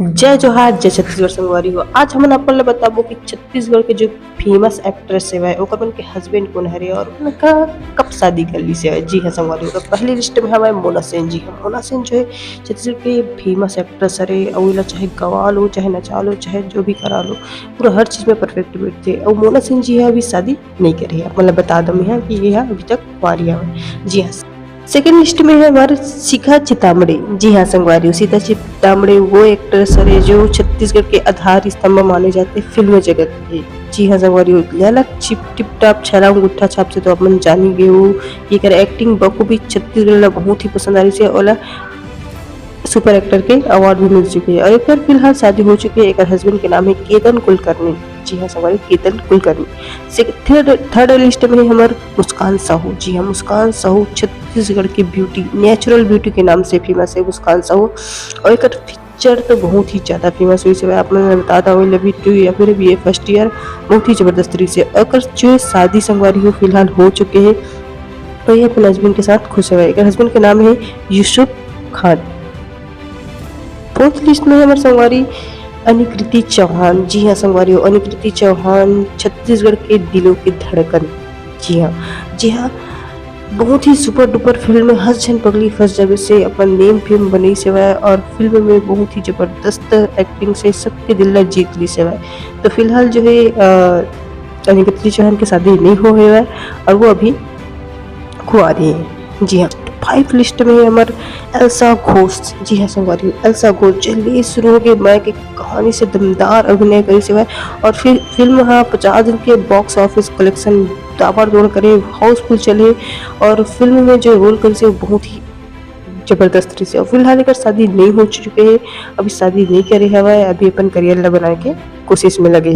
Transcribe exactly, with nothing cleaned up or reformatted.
जय जोहार, जय छत्तीसगढ़ संगवारी हो। आज हमन अपन ल बताबो कि छत्तीसगढ़ के जो फेमस एक्ट्रेस हवय, ओकर मन के हस्बैंड कोन हरे और उनका कब शादी कर ली से हवय। जी हाँ संगवारी हो, तो पहली लिस्ट में हवय मोना सेन। जी हाँ, मोना सेन जो है छत्तीसगढ़ के फेमस एक्ट्रेस हरे और एला चाहे गवा लो, चाहे नचा लो, चाहे जो भी करा लो, पूरा हर चीज में परफेक्ट बैठथे। और मोना सेन जी है अभी शादी नहीं करे है, मतलब बता दो मैं हाँ कि ये है अभी तक कुंवारी हवय। जी हाँ, सेकंड लिस्ट में है हमारे शिखा चितामड़े। जी हाँ संगवारी हो, शिखा चितामड़े वो एक्ट्रेस हरे जो छत्तीसगढ़ के आधार स्तंभ माने जाते फिल्म जगत के। जी हाँ संगवारी हो, लाला चिप टिप टाप छरा अंगूठा छाप से तो अपन जानी गए हो। एकर एक्टिंग बखूबी छत्तीसगढ़ ला बहुत ही पसंद आ रही से, ओला सुपर एक्टर के अवार्ड भी मिल चुके हैं और एकर फिलहाल शादी हो चुकी है। एकर हस्बैंड के नाम है केतन कुलकर्णी। जी हाँ संगवारी, केतन कुलकर्णी। से थर्ड थर्ड लिस्ट में है हमार मुस्कान साहू। जी हाँ, मुस्कान साहू छत्तीसगढ़ की ब्यूटी, नेचुरल ब्यूटी के नाम से फेमस है मुस्कान साहू। और एकर पिक्चर तो बहुत ही ज्यादा फेमस हुई से, आप मन बता था वही लवी टू या फिर बी ए फर्स्ट ईयर, बहुत ही जबरदस्त रही से। अगर जो शादी संगवारी हो फिलहाल हो चुके हैं, तो ये अपने हस्बैंड के साथ खुश है। एकर हस्बैंड के नाम है यूसुफ खान। फोर्थ लिस्ट में हमारे संगवारी अनुकृति चौहान। जी हाँ संगवारी हो, अनुकृति चौहान छत्तीसगढ़ के दिलों की धड़कन। जी हाँ, जी हाँ, बहुत ही सुपर डुपर फिल्म हर झन पगली फंस जावे से अपन नेम फेम बनई से हवय और फिल्म में बहुत ही जबरदस्त एक्टिंग से सबके दिल ला जीत ली से हवय। तो फिलहाल जो है अ, अनुकृति चौहान के शादी नहीं हो हवय और वो अभी कुंवारी है। जी हाँ, फाइव लिस्ट में है हमार एल्सा घोष। जी हाँ संगवारी, एल्सा घोष जल्दी शुरू हो गए मैं के कहानी से दमदार अभिनय करी से हवय और फिर फिल्म हाँ पचास दिन के बॉक्स ऑफिस कलेक्शन ताबड़तोड़ करे, हाउसफुल चले और फिल्म में जो रोल करी से वो बहुत ही जबरदस्त रही से। और फिलहाल एकर शादी नहीं हो चुके है, अभी शादी नहीं करे हवय, अभी अपन करियर ला बनाए के कोशिश में लगे है।